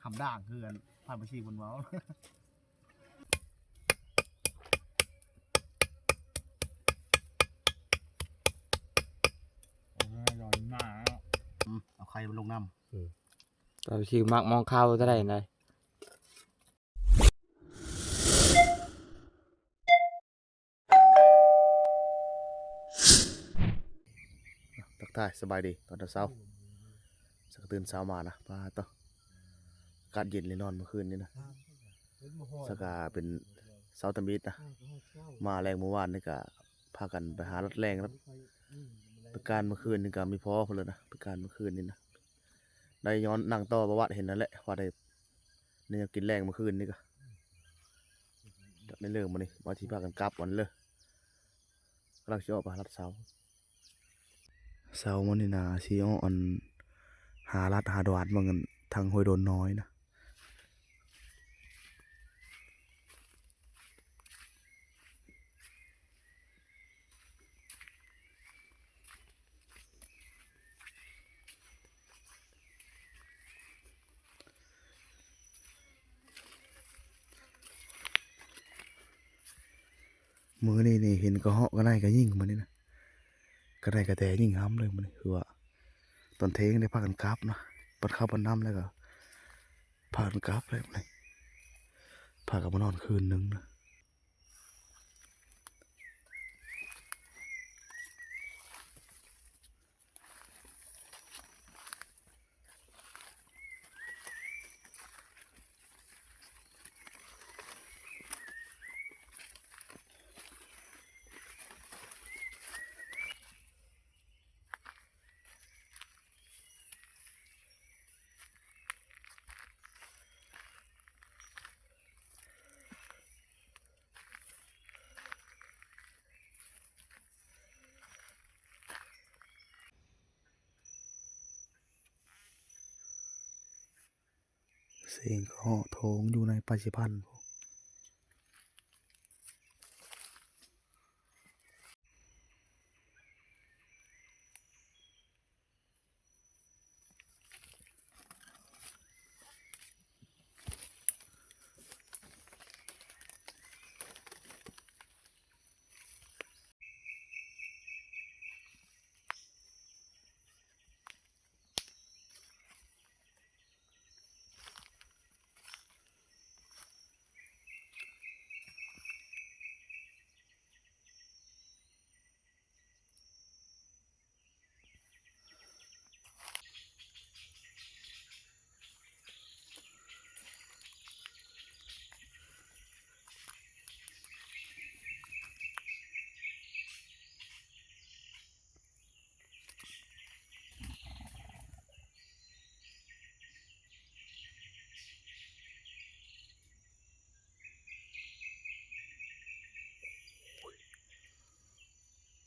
ຫຳດ່າງຄືກັນ ຜ່ານໄປສີ່ຄົນເວົ້າ ອືມ ເອົາໄຂ່ມັນລົງນຳ ອືມ ຕອນທີ່ມັກມອງຂ່າວເທົ່າໃດນະ ທັກທາຍສະບາຍດີຕອນເຊົ້າ ສັກກະຕື່ນເຊົ້າມານະ ປາດໂທ້ ອາກາດເຢັນແນ່ນອນມື້ຄືນນີ້ນະ ສັກກະເປັນເຊົ້າຕຳອິດນະ ມາແລງມື້ວານນີ້ກະພາກັນໄປຫາລັດແລງ ໄປການມື້ຄືນນີ້ກະມີພໍພຸ້ນແຫຼະນະ ໄປການມື້ຄືນນີ້ນະ ໄດ້ຍ້ອນນັ່ງຕໍ່ປະຫວັດເຫັນນັ້ນແຫຼະ ວ່າໄດ້ແນວກິນແລງມື້ຄືນນີ້ກະ ຈັກໄດ້ເລີ່ມມື້ນີ້ ວ່າຊິພາກັນກັບອັນເລີ ກຳລັງຊິອອກໄປຫາລັດເຊົ້າ ເຊົ້າມື້ນີ້ນະ ຊິອອກອັນ ຫາລັດຫາດວານເບິ່ງອັນທາງຫ້ວຍໂດນນ້ອຍນະ. ມື້ນີ້ນີ້ເຫັນກະເຫາະກະໄນກະຍິງມື້ນີ້ນະ ກະໄນກະແຕຍິງຫ້ຳເລີຍມື້ນີ້ ຄືວ່າຕອນເທີ່ຍງໄດ້ພາກັນກັບນະ ປັດເຂົ້າປັດນ້ຳແລ້ວກະພາກັນກັບເລີຍມື້ນີ້ ພາກັນມານອນຄືນໜຶ່ງນະ. ສຽງເຫາະໂທງຢູ່ໃນປ່າຊິພັນ.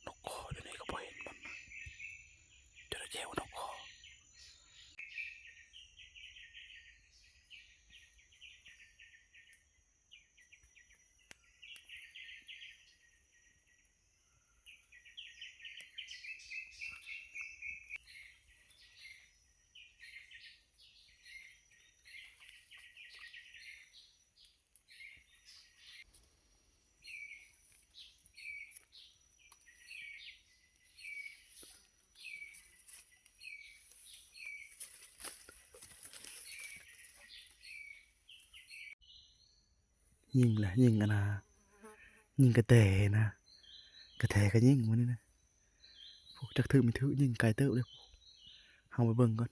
ນົກຄໍຢູ່ນີ້ກະບໍ່ເຫັນມັນ ຈົນແຈ້ວນົກຄໍ. ຍິງແຫຼະ ຍິງອັນນ່າ ຍິງກະແຕນະ ກະແຕກະຍິງມື້ນີ້ນະ ພວກຈັກຖືກມີຖືກ ຍິງໄກເຕີບເດ້ ເຮົາໄປເບິ່ງກ່ອນ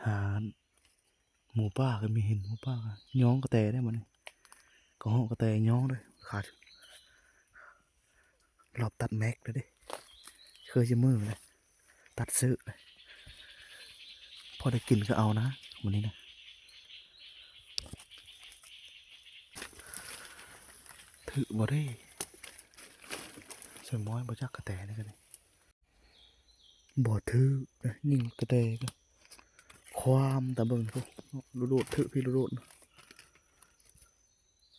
ຫາ ໝູປ່າກະມີ ເຫັນໝູປ່າກະຍ້ອງກະແຕໄດ້ມື້ນີ້ ກະເຫາະກະແຕຍ້ອງເດ້ ຂາດ ລອບຕັດແມັກແລ້ວເດ້ ເຄີຍຊິມື້ເລີຍ ຕັດເສີເລີຍ ພໍໄດ້ກິນກະເອົານະມື້ນີ້ນະ ຖືກບໍ່ເດ້ ສະມອຍບໍ່ຈັກກະແຕນີ້ກະເດ້. ບໍ່ຖືກນະ ຍິງກະແຕກະຄວາມຕາເບິ່ງພຸ້ນ ລຸໂດດ ຖືກພີ້ລຸໂດດນະ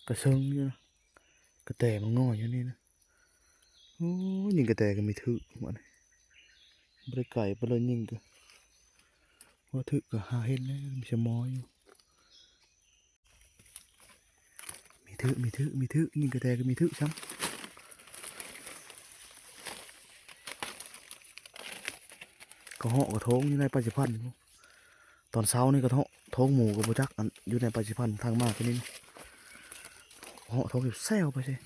ກະເຊິ່ງຢູ່ນະ ກະແຕມັນງໍ້ຢູ່ນີ້ນະ ໂອ້ ຍິງກະແຕກະມີຖືກບາດນີ້ ບໍ່ໄດ້ໄກປານໃດ ຍິງກະ ບໍ່ຖືກກໍຫາເຫັນແລ້ວ ມີແຕ່ໝໍຢູ່. ມີຖືກ ມີຖືກ ມີຖືກ ຍິງກະແຕກໍມີຖືກຊ້ຳ. ກະເຫາະກະໂທງຢູ່ໃນປາຊິພັນ. ຕອນເຊົ້ານີ້ກະເຫາະໂທງໝູກໍບໍ່ຈັກ ອັນຢູ່ໃນປາຊິພັນທາງມາຕົວນີ້. ເຫາະໂທງແຊວໄປຊິ.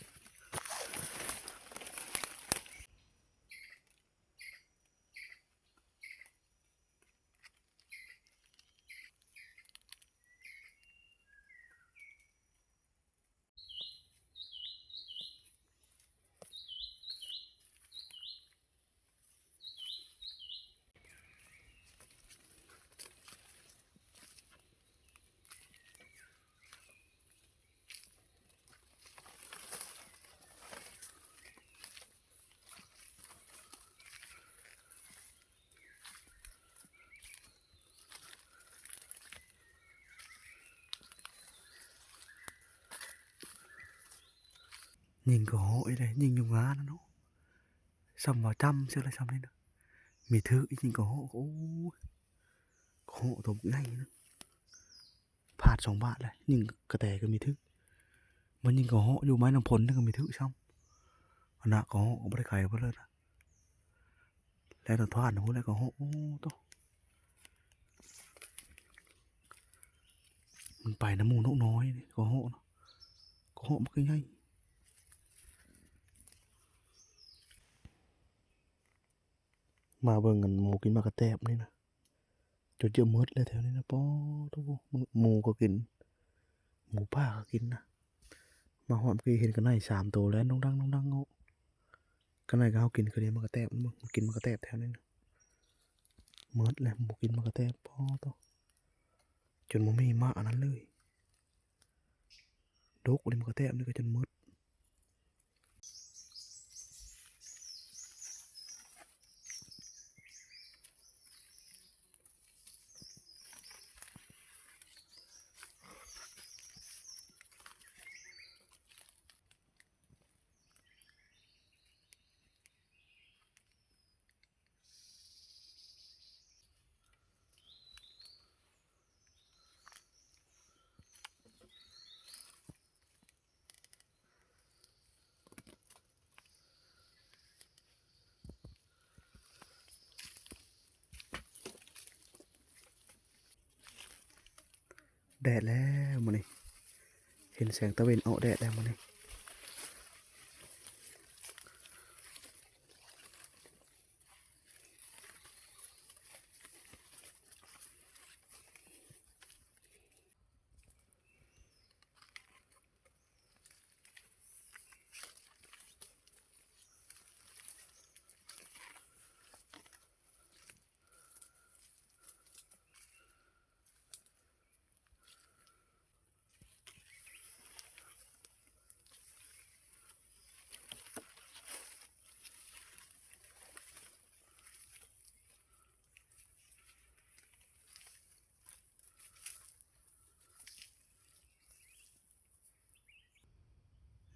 ຍິງກໍເຫາະອີກເດ້ ຍິງຢູ່ງານະເນາະ. ສ່ຳວ່າຈ້ຳເຊື່ອລະ ສ່ຳນີ້ນະ ມີຖືກອີກ. ຍິງກໍເຫາະ ໂອ້ຍ ເຫາະຕົວໃຫຍ່ນະ. ພາດສອງບາດແລ້ວ ຍິງກະແຕກໍມີຖືກ. ມັນຍິງກໍເຫາະຢູ່ໄມ້ນ້ຳພົນນີ້ກໍມີຖືກຊ້ຳ. ອັນນະ ກໍເຫາະກໍບໍ່ໄດ້ໄກໄປເລີຍນະ. ແລ້ວນະ ທວານພຸ້ນແລ້ວກໍເຫາະ. ໂອ້ ໂຕ ມັນໄປນຳໝູນົກນ້ອຍນີ້ ກໍເຫາະນະ. ກໍເຫາະມັນຄືໃຫຍ່. ມາເບິ່ງອັນໝູກິນໝາກກະແຕບນີ້ນະ. ຈົນຈະໝົດແລ້ວແຖວນີ້ນະ. ປາໂທ້ ໝູກໍກິນ ໝູປ່າກໍກິນນະ. ມາຮອດເມື່ອກີ້ເຫັນກະໄນສາມໂຕແລ່ນດົງດັງ ດົງດັງເນາະ. ກະໄນກໍເຮົາກິນຄືເດ້ ໝາກກະແຕບ ມັນ ມັນກິນໝາກກະແຕບແຖວນີ້ນະ. ໝົດແລ້ວໝູກິນໝາກກະແຕບ. ປາໂທ້ ຈົນບໍ່ມີໝາກອັນນັ້ນເລີຍ. ດົກເດ້ ໝາກກະແຕບນີ້ກໍຈົນໝົດ. ແດດແລ້ວມື້ນີ້ ເຫັນແສງຕາເວັນອອກແດດແລ້ວມື້ນີ້.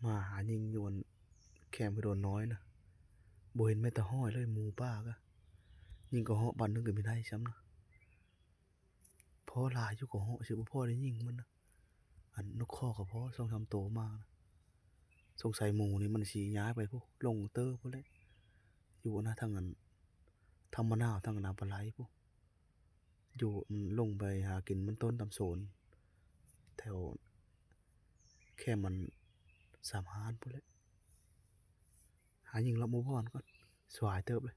ມາຫາຍິງຢູ່ອັນແຄມພະດົນນ້ອຍນະ ບໍ່ເຫັນແມ້ແຕ່ຫ້ອຍເລີຍ. ໝູປ່າກະຍິງກະເຫາະບາດໜຶ່ງກະມີໄດ້ຊ້ຳນະ. ພໍຫຼາຍຢູ່ກະເຫາະຊິບໍ່ພໍໄດ້ຍິງມັນນະ. ອັນນົກຄໍ່ກະພໍສອງສາມໂຕມານະ. ສົງໄສໝູນີ້ມັນຊິຍ້າຍໄປພຸ້ນ ລົງເຕີພຸ້ນແຫຼະ ຢູ່ນະ ທາງອັນ ທຳມະນາວ ທາງອັນນາປາໄລພຸ້ນ. ຢູ່ ອືມ ລົງໄປຫາກິນມັນຕົ້ນຕາມໂຊນ ແຖວແຄມອັນສາມຮ້ານພຸ້ນແຫຼະ. ຫາຍິງລອບໝູ່ບ່ອນກ່ອນ ສວາຍເຕີບເລີຍ.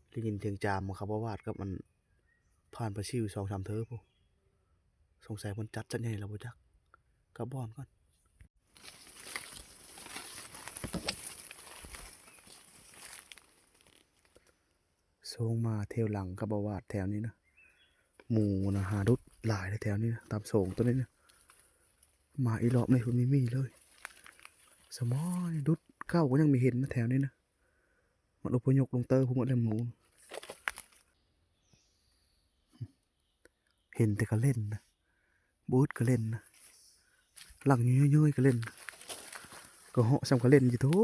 ໄດ້ຍິນສຽງຈາມຂະບວາດກັບອັນ ຜ່ານປາຊິວສອງສາມເທີພຸ້ນ. ສົງໄສເພິ່ນຈັດ ຈັດໃຫຍ່ແລ້ວບໍ່ຈັກ. ກັບບ່ອນກ່ອນ. ໂຊງມາແຖວຫຼັງກັບອາວາດແຖວນີ້ນະ. ໝູນະຫາດຸດຫຼາຍແຖວນີ້ນະ ຕາມໂຊງໂຕນີ້ນະ. ມາອີກລອບນີ້ບໍ່ມີ ມີເລີຍ. ສະໝໍນີ້ດຸດເກົ່າກໍຍັງມີເຫັນນະແຖວນີ້ນະ. ມັນອົບພະຍົບລົງເຕີພຸ້ນໝົດແລ້ວໝູ. ເຫັນແຕ່ກະເຫຼັ້ນນະ ບໍ່ອຶດກະເຫຼັ້ນນະ ຫຼັງເຍີ້ຍໆກະເຫຼັ້ນ ກະເຫາະສ່ຳກະເຫຼັ້ນຢູ່ໂທ້.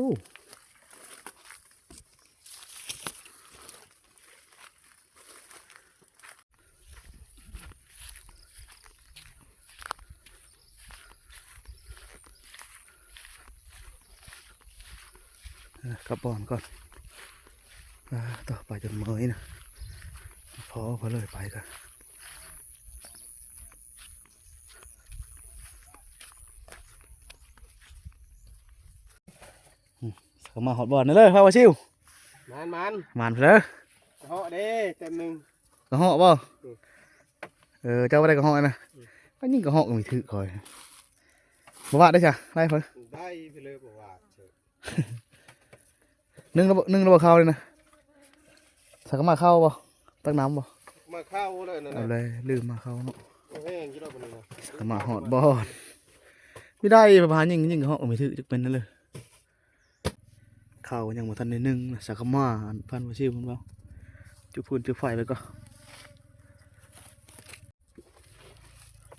ກັບບ່ອນກ່ອນ. ອາ ຕໍ່ໄປຈົນເມື່ອຍນະ ພໍ ພໍເລີຍໄປກະ ອືມ ເຂົ້າມາຮອດບ່ອນນີ້ເລີຍ ພາວາຊິວ. ໝານ ໝານ ໝານເດີ ກະເຫາະເດ້ ແຕ້ມໜຶ່ງ ກະເຫາະບໍ່? ອືມ ເອີ ເຈົ້າບໍ່ໄດ້ກະເຫາະນະ? ອືມ ກະຍິງກະເຫາະກະມີຖືກຂ້ອຍ ບໍ່ວ່າໄດ້ຊະ ໄດ້ເພິ່ນ ໄດ້ເພິ່ນເລີຍ ບໍ່ວ່າ ໜຶ່ງແລ້ວບໍ່ ໜຶ່ງແລ້ວບໍ່ເຂົ້ານີ້ນະ? ສັກກະໝາເຂົ້າບໍ່? ຕັກນ້ຳບໍ່? ໝາເຂົ້າແລ້ວນັ້ນ ເອົາແລ້ວ ລືມໝາເຂົ້າເນາະ. ໂອ້ ແຫ້ງຢູ່ດອກບັດນີ້ນະ ສັກກະໝາຮອດບ່ອນ ບໍ່ໄດ້ ພາຫາຍິງ ຍິງເຫາະບໍ່ຖືກຈັກເປັນແນວເລີຍ. ເຂົ້າຍັງບໍ່ທັນໄດ້ໜຶ່ງນະ ສັກກະໝາ ອັນ ພັນປາຊິວເພິ່ນເວົ້າ ຈຸດຟືນຈຸດໄຟໄວ້ກ່ອນ.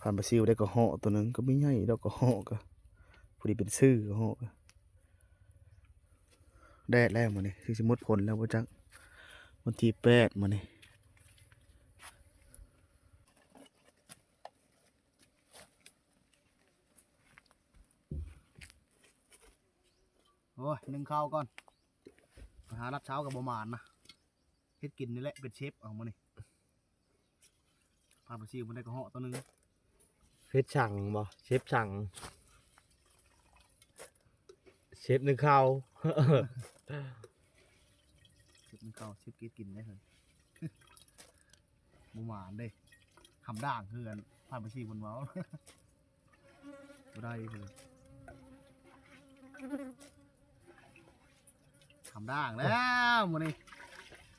ພັນປາຊິວໄດ້ກະເຫາະໂຕໜຶ່ງ ກະມີໃຫຍ່ດອກ ກະເຫາະກະພໍດີເປັນຊື່ ກະເຫາະກະ ແດດແລ້ວມື້ນີ້ ຄືຊິໝົດຝົນແລ້ວບໍ່ຈັກ ວັນທີແປດມື້ນີ້. ໂອ້ຍ ໜຶ້ງເຂົ້າກ່ອນ ໄປຫາລັດເຊົ້າກະບໍ່ໝານນະ ເຮັດກິນນີ້ແຫຼະ ເປັນເຊຟເອົາມື້ນີ້. ພາໄປຊິວ ມັນໄດ້ກະເຫາະໂຕໜຶ່ງ. ເຮັດສັງບໍ່? ເຊຟສັງ ເຊຟໜຶ້ງເຂົ້າ ເຊຟໜຶ້ງເຂົ້າ ເຊຟເຮັດກິນໄດ້ເຮີ້ຍ. ບໍ່ໝານເດ້ ຫຳດ່າງຄືກັນ ພາໄປຊິວເພິ່ນເວົ້າ. ບໍ່ໄດ້ເລີຍ ທຳດ່າງແລ້ວມື້ນີ້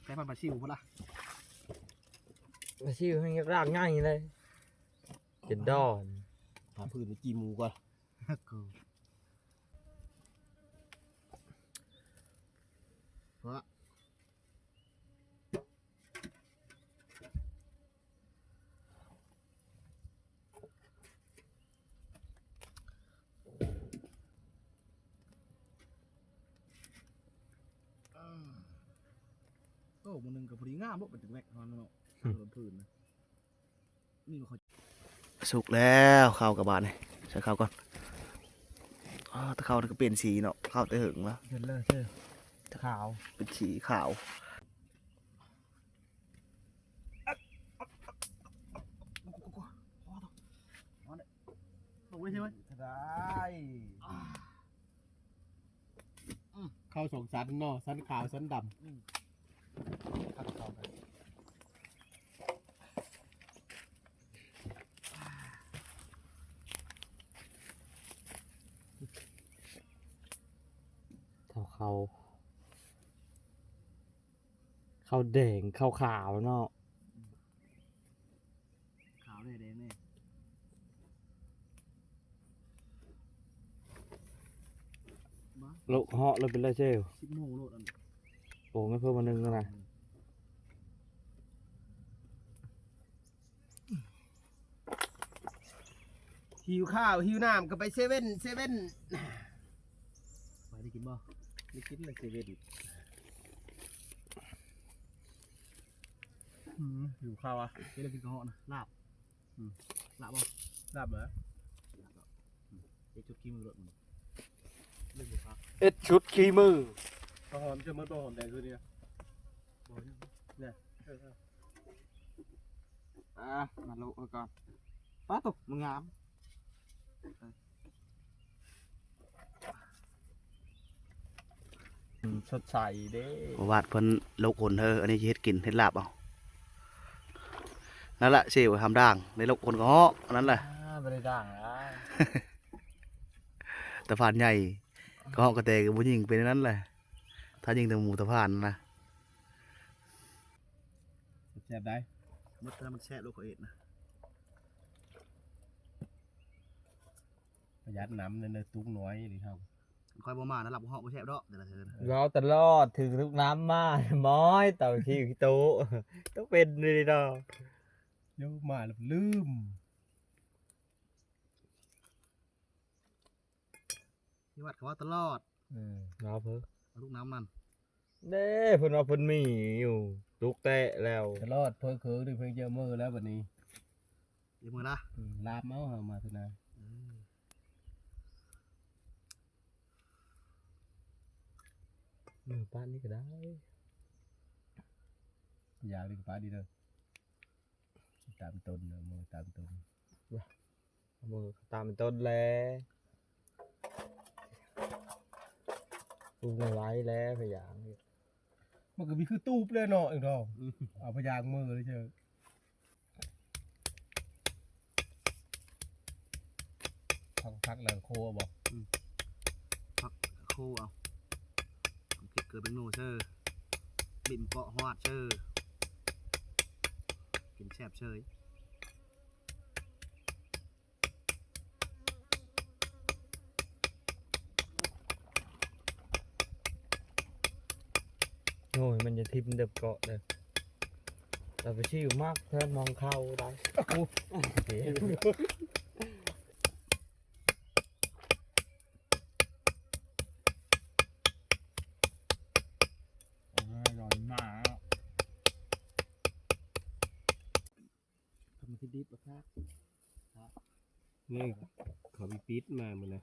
ໃຊ້ພັນປາຊິວພຸ້ນລະ ປາຊິວແຮ່ງຢາກດາກໃຫຍ່ເລີຍ ເປັນດອນ ຫາພື້ນໄປຈີ່ໝູກ່ອນ. ເພາະ ໂອ້ ມື້ໜຶ່ງກໍພໍດີງາມເນາະ ເປັນຈັກແມັກເຮົາເນາະ ອືມ ລົງພື້ນນະ. ສຸກແລ້ວເຂົ້າກັບບາດນີ້ ໃສ່ເຂົ້າກ່ອນ. ອໍ ແຕ່ເຂົ້ານີ້ກໍປ່ຽນສີເນາະ ເຂົ້າແຕ່ເຫິງລະ ເຫັນເລີຍ ຂາວ ເປັນສີຂາວ. ຕົກໄວ້ໃຊ່ໄໝ? ໄດ້. ອືມ ເຂົ້າສອງຊັ້ນເນາະ ຊັ້ນຂາວຊັ້ນດຳ. ອືມ ເຂົ້າ ເຂົ້າ ເຂົ້າແດງ ເຂົ້າຂາວເນາະ. ຂາວແດ່ແດງແດ່ ໂລະເຫາະເລີຍ ເປັນໄລເຊວ ສິບໂມງໂລດອັນ ໂອ້ ແມ່ນເພີ່ມມາໜຶ່ງແລ້ວນະ. ຫິວຂ້າວຫິວນ້ຳກໍໄປເຊເວັ່ນ ເຊເວັ່ນ ໄປໄດ້ກິນບໍ່? ໄດ້ກິນແລ້ວເຊເວັ່ນ. ອືມ ຫິວຂ້າວອະ ເຮັດແລ້ວກິນກະເຫາະນະ ລາບ. ອືມ ລາບບໍ່? ລາບເລີຍ ເຮັດຊຸດຂີ້ມືໂລດ ເຮັດຊຸດຂີ້ມື. ປາຫອມ ເຈົ້າມັນປາຫອມແດງຄືນີ້ນະ ບໍ່ ນີ້ ເອີ ເອີ ອ່າ ມາໂລະໄວ້ກ່ອນ. ປາໂຕ ມັນງາມ. ອືມ ສົດໃສເດ້ ປະຫວັດເພິ່ນລົກຄົນເຮີ ອັນນີ້ຊິເຮັດກິນເຮັດລາບເອົາ. ນັ້ນລະ ເຊວທຳດ່າງ ໄດ້ລົກຄົນກະເຫາະ ອັນນັ້ນລະ ອ່າ ບໍ່ໄດ້ດ່າງລະ ຕາພານໃຫຍ່ ກະເຫາະກະແຕກະບໍ່ຍິງ ເປັນອັນນັ້ນລະ ຖ້າຍິງແຕ່ໝູຕາພານນະ. ແຊບໄດ໋ ໝົດແລ້ວມັນແຊບໂລດ ເຂົາເຮັດນະ. ປະຢັດນ້ຳແດ່ເດີ ຕຸກນ້ອຍນີ້ເຮົາ ຂ້ອຍບໍ່ມານະ ລາບກະເຫາະບໍ່ແຊບດອກ ແຕ່ລະເທື່ອນະ ເວົ້າຕະຫຼອດ ຖືກທຸກນ້ຳມາ ໝອຍ ເຕົາຂີ້ໂຕ ຕ້ອງເປັນນີ້ດອກ. ໂຍມາແລ້ວລືມ ທີ່ວັດເຂົາເວົ້າຕະຫຼອດ. ອືມ ເວົ້າເພິ່ນ ເອົາລູກນ້ຳນັ້ນເດ້ ເພິ່ນວ່າເພິ່ນມີຢູ່ ຕຸກແຕະແລ້ວ ຕະຫຼອດເພິ່ນຄືນີ້ ເພິ່ນຈະເມືອແລ້ວບັດນີ້ ຈະເມືອລະ. ອືມ ລາບເອົາ ເຮົາມາເທື່ອໜ້າ. ເອີ ອືມ ເອີ ປາດນີ້ກໍໄດ້ ຢ່າງນີ້ກໍປາດນີ້ເດີ ຕາມຕົ້ນເດີ ເມືອຕາມຕົ້ນ ເມືອຕາມຕົ້ນແລະ ປູບບໍ່ໄຫວແລ້ວພະຍາງ ມັນກໍມີຄືຕູບແລ້ວເນາະ ເອງເນາະ ອືມ ເອົາພະຍາງເມືອເລີຍເຊີ ພັກ ພັກແລ້ວໂຄເອົາບໍ່? ອືມ ພັກໂຄເອົາ ເຜັດເກືອແປ້ງນົວເຊີ ບິ້ມເກາະຮອດເຊີ ກິນແຊບເຊີຍ. ໂອ້ຍ ມັນຈະຖິ້ມເດັບເກາະເດີ ແລ້ວໄປຊື້ໝາກແຖວມອງເຂົ້າໄດ້ ໂອ້ ອະຮອຍມາກ. ທຳມາກິນດິບບໍ່ຄັກ ນີ້ເຂົາໄປປິດມາມື້ນະ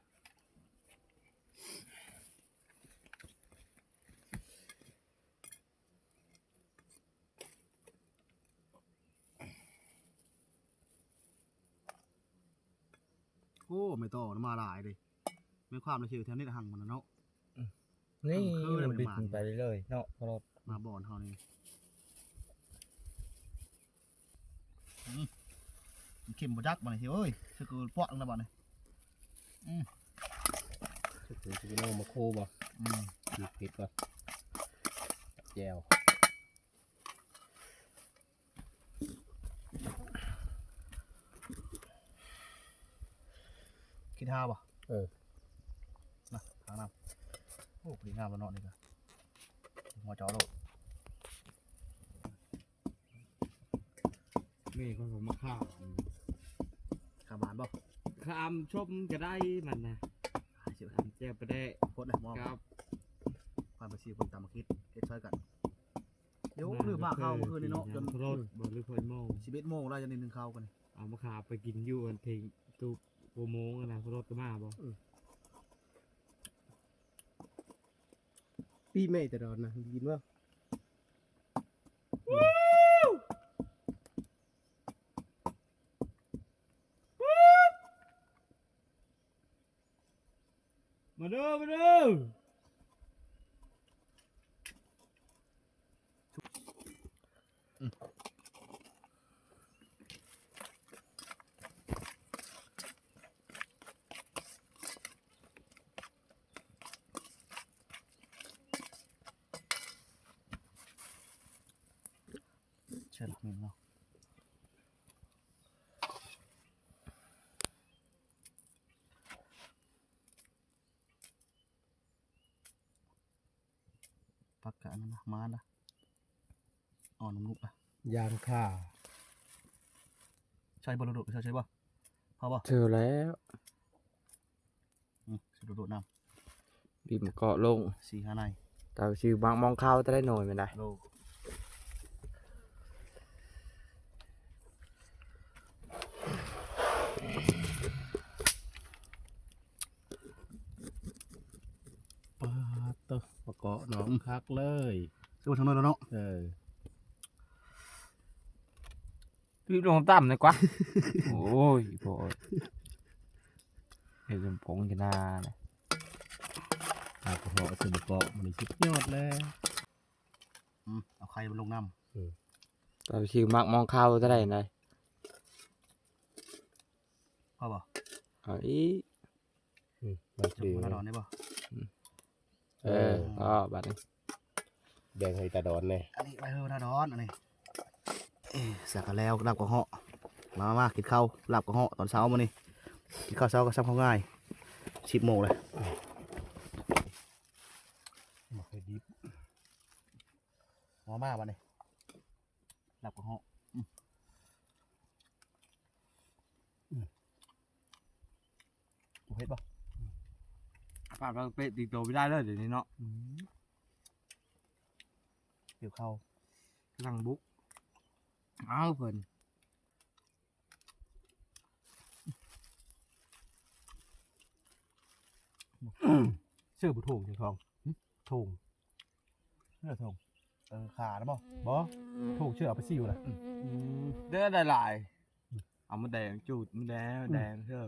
ໂອ້ ແມ່ຕໍ່ມາຫຼາຍເດ້ ແມ່ນຄວາມລະຊື່ແຖວນີ້ລະຫັງມັນນະເນາະ. ນີ້ມັນບິນໄປເລື້ອຍໆເນາະ ມາບ່ອນເຮົານີ້ ອືມ ມັນເຂັ້ມບໍ່ຈັກບາດນີ້ເອີຍ ສະກຶປອກລະບາດນີ້ ອືມ ສະກຶຊິເອົາມາໂຄບໍ່? ອືມ ເຜັດບໍ່? ແຈ່ວ. ຄິດຫາບໍ່? ເອີ ນະ ທາງນ້ຳ ໂອ້ ພໍດີງາມແລ້ວເນາະນີ້ກະ ຫົວເຈົ້າໂລດ ແມ່ເຂົາກໍມາຂ້າມ ຂ້າມບ້ານບໍ່? ຂ້າມຊົມກໍໄດ້ມັນນະ ຂ້າມແຈ່ວປາແດກ ຄົນນະ ມອງກັບ ຜ່ານໄປສີ່ຄົນຕຳໝາກເຫັດ ເຮັດຊ່ອຍກັນ. ດຽວລືມມາເຂົ້າມື້ຄືນນີ້ເນາະ ຈົນ ລົດບໍ່ ຫຼື ພໍໂມງ ສິບເອັດໂມງແລ້ວ ຍັງໄດ້ໜຶ້ງເຂົ້າກັນ ເອົາມາຂາໄປກິນຢູ່ອັນເທິງຕູ້ໂປໂມງນະ ລົດກໍມາບໍ່? ເອີ ປີໃໝ່ຕະດອນນະ ກິນບໍ່? ມາເດີ ມາເດີ ອືມ ໃສ່ຫຼັກເມັນເນາະ. ຜັກກາດນັ້ນນະ ມາລະ ອ່ອນນຸບໆ ລະ ຢ່າງຄ່າ ໃສ່ບໍ່ລະ ໃສ່ບໍ່? ພໍບໍ່? ເທື່ອແລ້ວ. ອືມ ສຸດໂດດໆ ນ້ຳ ບີບເກາະລົງ ສີ່ຫ້າໃນ ຕາຊິໝາກມອງເຂົ້າແຕ່ໄດ້ໜ້ອຍແມ່ນໄດ໋. ໂດ ປາດໂຕ ປາເກາະເນາະ ອືມ ຄັກເລີຍ ຄືວ່າທາງນັ້ນແລ້ວເນາະ ເອີ. ບີບລົງຕ່ຳໆ ດີກວ່າ ໂອ້ຍ ໂພດ ເຮັດຈົນຜົງຈະໜາເລີຍ ປາກະເພາະ ເຊິ່ງປາເກາະ ມື້ນີ້ສຸດຍອດແລ້ວ ອືມ ເອົາໄຂ່ມັນລົງນຳ ອືມ ຕາຊິໝາກມອງເຂົ້າເທົ່າໃດນະ ພໍບໍ່? ເອົາອີກ ອືມ ມັນຄື ມາດອນໄດ້ບໍ່? ອືມ ເອີ ເອີ ພໍບາດນີ້ ແບ່ງໃຫ້ຕາດອນແດ່ ອັນນີ້ໄວ້ເຮີຕາດອນ ອັນນີ້ ເອີ ສັກກະແລ້ວ ລາບກະເຫາະ ມາ ມາ ມາ ກິນເຂົ້າ ລາບກະເຫາະຕອນເຊົ້າມື້ນີ້ ກິນເຂົ້າເຊົ້າກໍຊ້ຳເຂົ້າງ່າຍ ສິບໂມງແລ້ວ ໝາກໄຂ່ດິບ ມາ ມາ ບາດນີ້ ລາບກະເຫາະ ອືມ ອືມ ບໍ່ເຜັດບໍ່? ອາປາກເປະຕີໂຕບໍ່ໄດ້ເລີຍດຽວນີ້ເນາະ ອືມ ຫິວເຂົ້າ ກຳລັງບຸກ ອ້າວ ເພິ່ນ ເຊື່ອບໍ່ໂຖງ ເຈົ້າຂອງ ໂຖງ. ເອີ ຖົງ ເອີ ຂານະບໍ່? ບໍ່ ຖົງເຊື່ອເອົາໄປຊິວລະ ອືມ ເດີ ໄດ້ຫຼາຍ ເອົາມາແດງຈູດ ມາແດງ ແດງເດີ.